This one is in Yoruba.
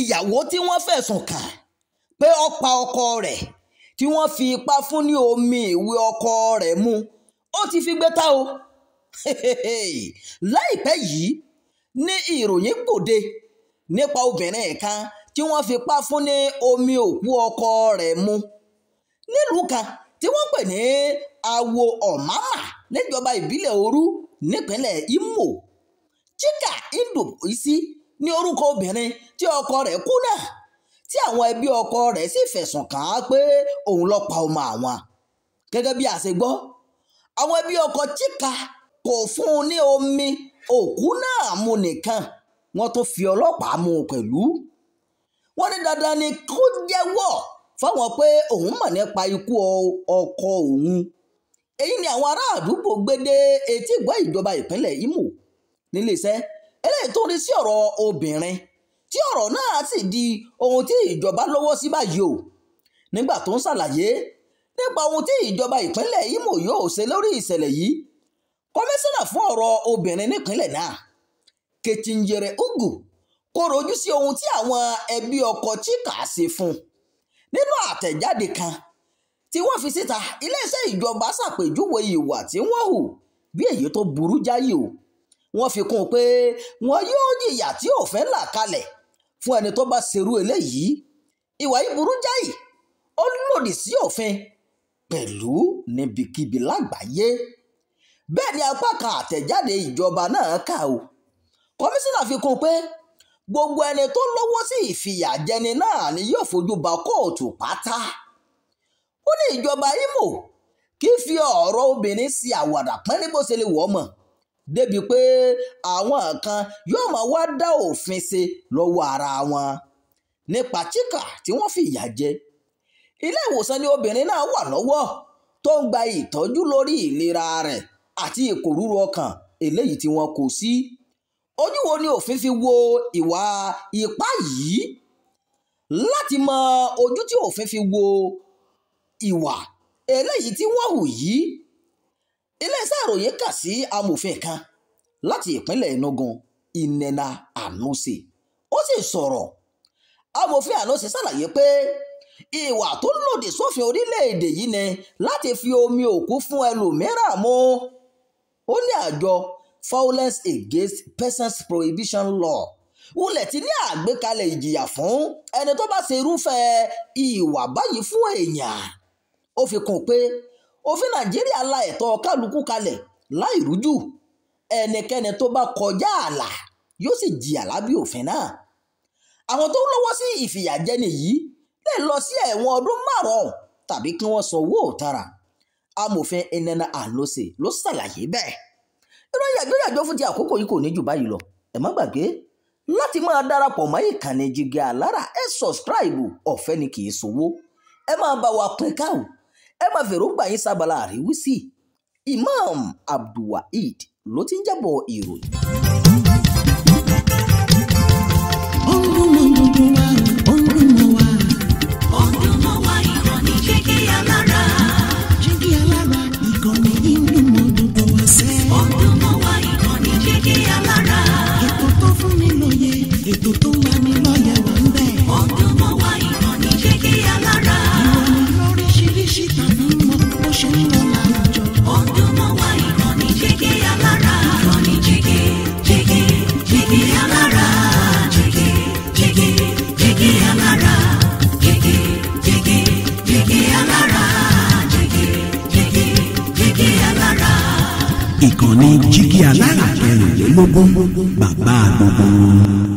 Ìyàwó tí wọ́n fẹ̀sùn kàn pé ó pa ọkọ rẹ̀ tí wọ́n fi ipá fún ní omi ìwé ọkọ rẹ̀ mu, ó ti fi gbé ta o. Láìpẹ́ yìí ní ìròyìn gbòde nípa obìnrin kan tí wọ́n fipá fún ní omi òkú ọkọ rẹ̀ mu nílùú kan tí wọ́n pè ní Awo Omamma níjọba ìbílẹ̀ Oru nípínlẹ̀ Imo. Chika Ndubuisi ní orúkọ obìnrin tí ọkọ rẹ̀ kú náà, tí àwọn ẹbí ọkọ rẹ̀ sì fẹ̀sùn kàn án pé òun ló pa ọmọ àwọn. Gẹ́gẹ́ bí a ṣe gbọ́, àwọn ẹbí ọkọ Chika kò fún un ní omi òkú náà mu nìkan, wọ́n tún fi ọlọ́pàá mú un pẹ̀lú. Wọ́n ní dandan ni kó jẹ́wọ́ fáwọn pé òun mọ̀ nípa ikú ọkọ òun. Èyí ni àwọn ará àdúgbò gbé dé etí ìgbọ́ ìjọba ìpínlẹ̀ Imo níléeṣẹ́ eléyìí tó ń rí sí ọ̀rọ̀ obìnrin, tí ọ̀rọ̀ náà sì di ohun tí ìjọba lọ́wọ́ sí báyìí o. Nígbà tó ń ṣàlàyé nípa ohun tí ìjọba ìpínlẹ̀ Imo yóò ṣe lórí ìṣẹ̀lẹ̀ yìí, kọmíṣánná fún ọ̀rọ̀ obìnrin nípínlẹ̀ náà, Kechinyere Ugwu, kò rojú sí ohun tí àwọn ẹbí ọkọ Chika ṣe fún un. Nínú àtẹ̀jáde kan tí wọ́n fi síta, iléeṣẹ́ ìjọba ṣàpèjúwe ìwà tí wọ́n hù bí èyí tó burú jáì o. Wọ́n fi kún un pé wọn yóò jìyà tí òfin là kalẹ̀ fún ẹni tó bá ṣerú eléyìí. Ìwà yìí burú jáì, ó lòdì sí òfin pẹ̀lú níbikíbi lágbàáyé. Bẹ́ẹ̀ ni apá kan àtẹ̀jáde ìjọba náà kà o. Kọmíṣánná fi kún un pé gbogbo ẹni tó lọ́wọ́ sí ìfìyàjẹni náà ni yóò fojú ba kóòtù pátá. Ó ní ìjọba Imo kì í fi ọ̀rọ̀ obìnrin sí àwàdà pẹ́ẹ́n bó ṣe lè wọ́ mọ̀, débi pé àwọn kan yóò máa wá dá òfin ṣe lọ́wọ́ ara wọn. Nípa Chika tí wọ́n fi ìyà jẹ, ilé ìwòsàn ni obìnrin náà wà lọ́wọ́ tó ń gba ìtọ́jú lórí ìlera rẹ̀ àti ìpòrúru ọkàn eléyìí tí wọ́n kò sí. Ojú wo ni òfin fi wo ìwà ipá yìí? Láti mọ ojú tí òfin fi wo ìwà eléyìí tí wọ́n hù yìí, iléeṣẹ́ ìròyìn kà sí amòfin kan láti ìpínlẹ̀ Enugu, Nnenna Anose, ó sì sọ̀rọ̀. Amòfin Anose ṣàlàyé pé ìwà tó lòdì sófin orílẹ̀-èdè yìí ni láti fi omi òkú fún ẹlòmíràn mu. Ó ní àjọ Violence Against Persons Prohibition Law wulẹ̀ ti ní àgbékalẹ̀ ìjìyà fún ẹni tó bá ṣe irúfẹ́ ìwà báyìí fún èèyàn. Ó fi kún un pé òfin Nàìjíríà la ẹ̀tọ́ kálukú kalẹ̀ láì rújú, ẹnikẹ́ni tó bá kọjá ààlà yóò sì jìyà lábẹ́ òfin náà. Àwọn tó ń lọ́wọ́ sí ìfìyàjẹni yìí lè lọ sí ẹ̀wọ̀n ọdún 5 tàbí kí wọ́n sanwó òtara. Amòfin Nnenna Anose ló ṣàlàyé bẹ́ẹ̀. Ìròyìn àgbéyàjọ fún ti àkókò yìí kò ní jù báyìí lọ. Ẹ má gbàgbé láti máa darapọ̀ mọ́ ìkànnì Jígí Alára, ẹ sọ̀scribe, ọ̀fẹ́ ni kì í ṣòwò. Ẹ máa bá wa pín káò, ẹ máa fèròǹgbà yín sábàlá àríwísí. Imam Abdulwaheed ló ti ń jábọ̀ ìròyìn. Ó ń dún mọ́ gbogbo wa, ó ń dún mọ́ wa. Ó ń dún mọ́ wa, ìkànnì Jígí Alára. Jígí Alára, ìkànnì yìí ń dún mọ́ gbogbo wa sẹ́. Ó ń dún mọ́ wa, ìkànnì Jígí Alára. Ètò tó fún ni lóye, ètò tó ń lani lọ́yẹ̀ wà ń bẹ̀. Ó ń dún mọ́ wa, ìkànnì Jígí Alára. Ìròyìn lóríṣiríṣi tàbí mọ́ bó ṣe ń lọ láwùjọ. Ó ń dún mọ́ wa, ìkànnì Jígí Alára. Ìkànnì Jígí, Jígí, Jígí Alára. Jígí, Jígí, Jígí Alára. Jígí, Jígí, Jígí Alára. Jígí, Jígí, Jígí Alára. Ìkànnì Jígí Alára 24, bàbá gbogbo wọn.